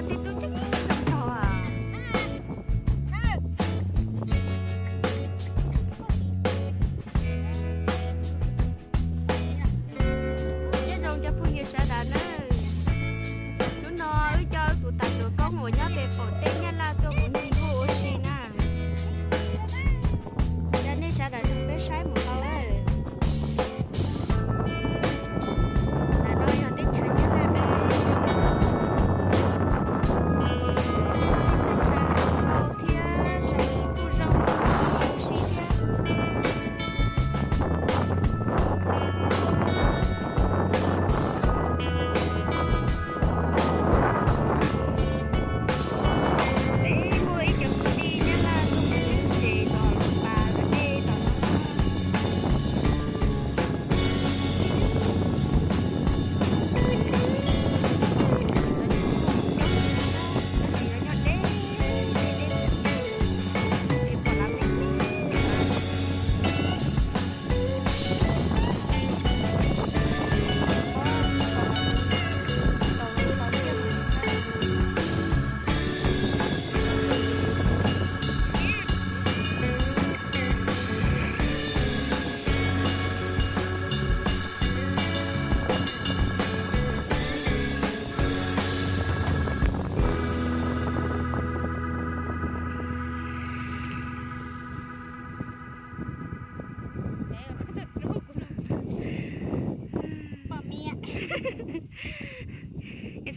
Tej tub tseem zoo nraug. Nyob zoo cov phooj ywg sawv daws na, hnub no wb coj wb tus tag tus koob uas nyob pem qaum teb Nyab Laj tuaj mus ncig hu ua si na. Coj nej sawv daws nrog peb saib mus tau. Ntawm no yog teb chaws Nyab Laj, teb chaws zoo nkauj thiab zoo kuj zoo ua si thiab. Peb muaj ib cov kwv tij Nyab Laj tuaj mus ncig tsev tom lub pas dej tom no.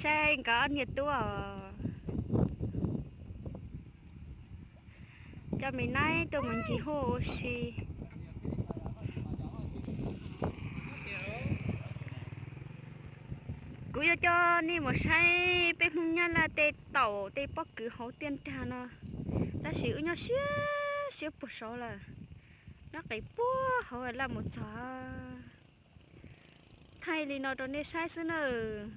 Saib nkawd ob niag tub os. Coj me naib tuaj mus ncig hu ua si. Kuv yuav coj nej mus saib peb Hmoob Nyab Laj tej taum tej pob kws hauv tiaj nrag no, tab sis wb nyob siab siab puag saud lawm, nyob qis puag hauv laj mus txog. Thaij li no rau nej saib xwb nawb.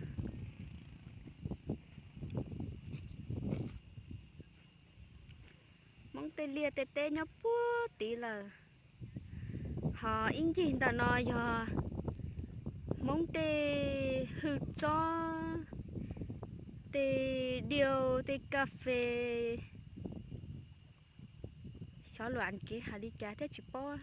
Hmoob tej liaj tej teb nyob puag tid lawm. Ho ib ncig ntawm no yog Hmoob tej hwj txob, tej diaus, tej kas fes. Xyov lus Askiv hais li cas thiab tsis paub.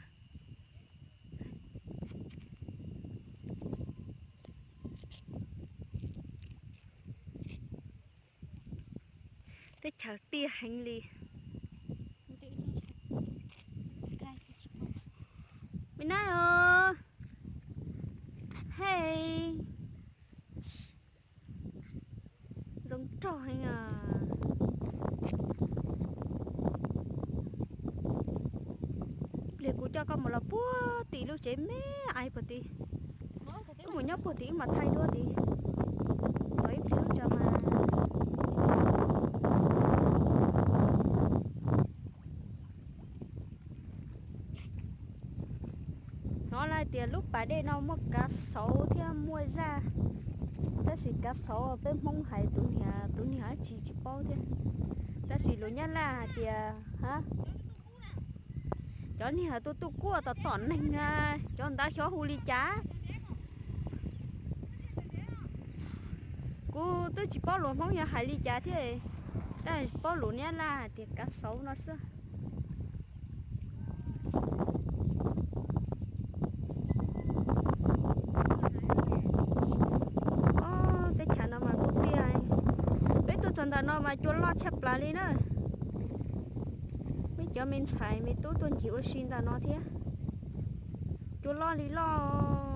Teb chaws tiaj heev li. Me nab os, hej, zoo nraug heev os. Ib pliag kuv coj koj mus los puag tim lub tsev me ais puag tid. Wb mus nyob puag tim wb mam thaij dua tid. Tos ib pliag wb tso mas. Hnov lawv hais tias lub pas dej no muaj kav xauv thiab muaj zaj, tab sis kav xauv peb Hmoob hais tus niag, tus niag dab tsi tsis paub thiab. Tab sis lus Nyab Laj hais tias, ha, cov niag tuaj tuaj kuaj tom tom neeg na, cov ntawd xyov hu li cas. Kuv twb tsis paub lus Hmoob yog hais li cas thiab, tab sis paub lus Nyab Laj hais tias kav xauv no xwb. Ob, teb chaws no mas kuj tiaj. Peb tuaj txog ntawm no mas cua loj tshaj plaws li na. Muaj cov me ntxhais me tub tuaj ncig ua si ntawm no thiab. Cua loj li loj.